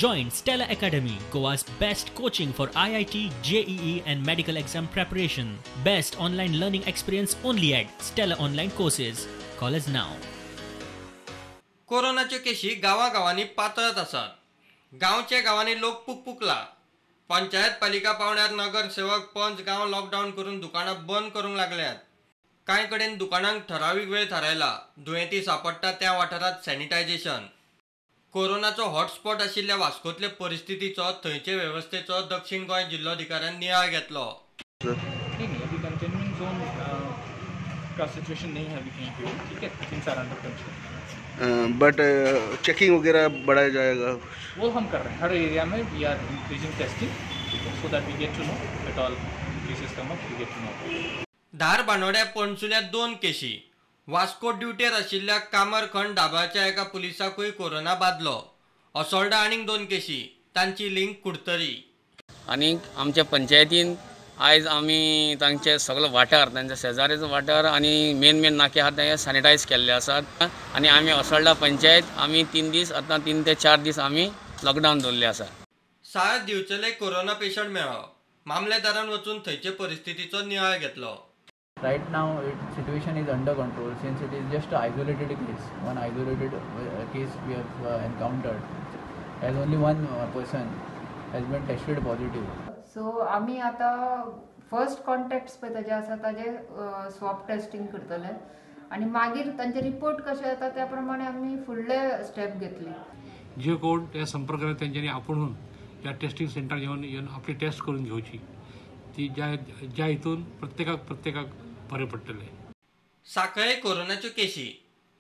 Join Stella Academy, Goa's best coaching for IIT, JEE and medical exam preparation. Best online learning experience only at Stella Online Courses. Call us now. कोरोनाच्यो केशी गांवागांवांनी पातळत आसात. गांवच्या गांवांनी लोक पुकपुकला. पंचायत पालिका पावंड्यार नगरसेवक पंच गांव लॉकडावन करून दुकानां बंद करूंक लागल्यात. कांय कडेन दुकानांक ठरावीक वेळ थारायला. दुयेंती सापडटा त्या वाठारांत सॅनिटायझेशन. कोरोनाचो हॉटस्पॉट आशिल्ल्या वास्कोतले परिस्थितीचो थंयचे वेवस्थेचो दक्षिण गोंय जिल्लोधिकाऱ्यान नियाळ घेतलो. नहीं नहीं, अभी कंटेनमेंट जोन का सिचुएशन नहीं है अभी कहीं पे, ठीक है, things are under control. But checking वगैरह बढ़ाया जाएगा, वो हम कर रहे हैं हर एरिया में. We are increasing testing, ठीक है, so that we get to know at all cases come up, we get to know. धार बांदोड्या पणसुल्या 2 केशी. वास्को ड्युटेर आशिल्ल्या कामरखंड दाबाच्या एका पुलिसाकूय कोरोना बादलो. असोल्डा आनीक 2 केशी, तांची लिंक कुडतरी. आनी आमच्या पंचायतीन आयज आमी तांचे सगळे वाठार, तांच्या शेजारीचो वाठार आनी मेन मेन नाके आहात ते सॅनिटायज केल्ले आसात. आनी आमी असोल्डा पंचायत आमी 3 दीस आतां 3 ते 4 दीस आमी लॉकडावन दवरले आसा. साळ दिवचले कोरोना पेशंट मेळ्ळो. मामलेदारान वचून थंयचे परिस्थितीचो नियाळ घेतलो. Right now, situation is under control since it is just an isolated case. One isolated case we have encountered, as only one person has been tested positive. So, आमी आता first contacts पळय ताजे आसा ताजे swab testing करतले आनी मागीर तांचे रिपोर्ट कशे येता त्या प्रमाणे आमी फुडले स्टेप घेतले. जे कोण त्या संपर्कात तेंच्यांनी आपूण ह्या टेस्टिंग सेंटरार येवन येवन आपली टेस्ट करून घेवची, ती ज्या ज्या हितून प्रत्येकाक प्रत्येकाक बरें पडटलें. साखळे कोरोनाच्यो केशी.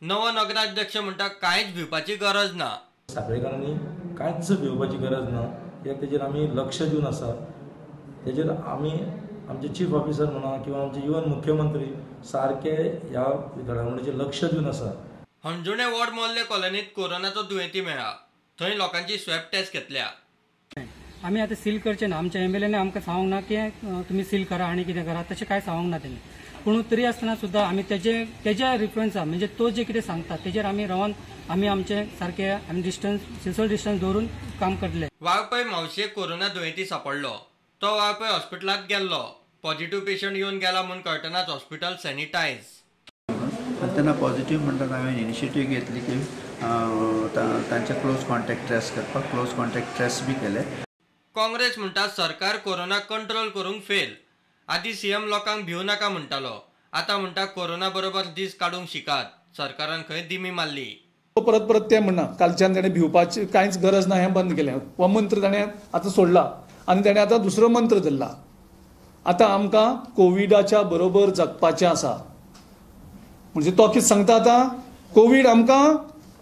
नवो नगराध्यक्ष म्हणटा कांयच भिवपाची गरज ना. साखळेकारांनी कांयच भिवपाची गरज ना, कित्याक तेजेर आमी लक्ष दिवन आसा. तेजेर आमी आमचे चीफ ऑफिसर म्हणा किंवा आमचे इवन मुख्यमंत्री सारके ह्या घडामोडीचेर लक्ष दिवन आसा. हणजुणे वॉर्ड मोल्ले कॉलनीत कोरोनाचो दुयेंती मेळ्ळा. थंय लोकांची स्वॅब टेस्ट घेतल्या. आमी आतां सील करचे ना. आमच्या एमएलएने आमकां सांगूंक ना की तुमी सील करा आनी कितें करा, तशें कांय सांगूंक ना तेणी. पूण तरी आसतना सुद्दां आमी तेज्या रिफरन्सा म्हणजे तो जे कितें सांगता तेजेर आमी रावन आमी आमचे सारके आमी डिस्टन्स सोशल डिस्टन्स दवरून काम करतले. वाळपय म्हावशे कोरोना दुयेंती सापडलो. तो वाळपय हॉस्पिटलांत गेल्लो. पॉझिटिव्ह पेशंट येवन गेला म्हूण कळटनाच हॉस्पिटल सॅनिटायज. आनी तेन्ना पॉझिटिव्ह म्हणटात हांवें इनिशिएटीव घेतली की तांचे क्लोज कॉन्टॅक्ट ट्रेस करपाक, क्लोज कॉन्टॅक्ट ट्रेस बी केले. काँग्रेस म्हणटा सरकार कोरोना कंट्रोल करूंक फेल. आदी सीएम लोकांक भिवू नाका म्हणटालो, आतां म्हणटा कोरोना बरोबर दीस काडूंक शिकात. सरकारान खंय दिमी मारली. परत परत ते म्हणना कालच्यान ताणें भिवपाची कांयच गरज ना हें बंद केलें. हो मंत्र ताणें आतां सोडला आनी ताणें आतां दुसरो मंत्र धरला. आतां आमकां कोविडाच्या बरोबर जगपाचें आसा. म्हणजे तो कितें सांगता आतां, कोवीड आमकां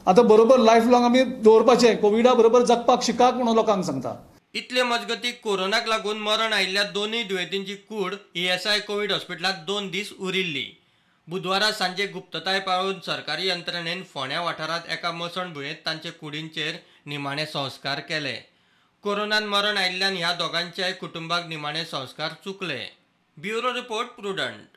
आतां बरोबर लायफ लॉंग आमी दवरपाचें, कोविडा बरोबर जगपाक शिकात म्हणून लोकांक सांगता. इतले मजगती कोरोनाक लागून मरण आयिल्ल्या 2 दुयेंतींची कूड ईएसआय कोवीड हॉस्पिटलांत 2 दीस उरिल्ली. बुधवारा सांजे गुप्तताय पाळून सरकारी यंत्रणेन फोंड्या वाठारांत एका मसण भुंयेंत तांचे कुडींचेर निमाणे संस्कार केले. कोरोनान मरण आयिल्ल्यान ह्या दोगांच्याय कुटुंबाक निमाणे संस्कार चुकले. Bureau report, Prudent.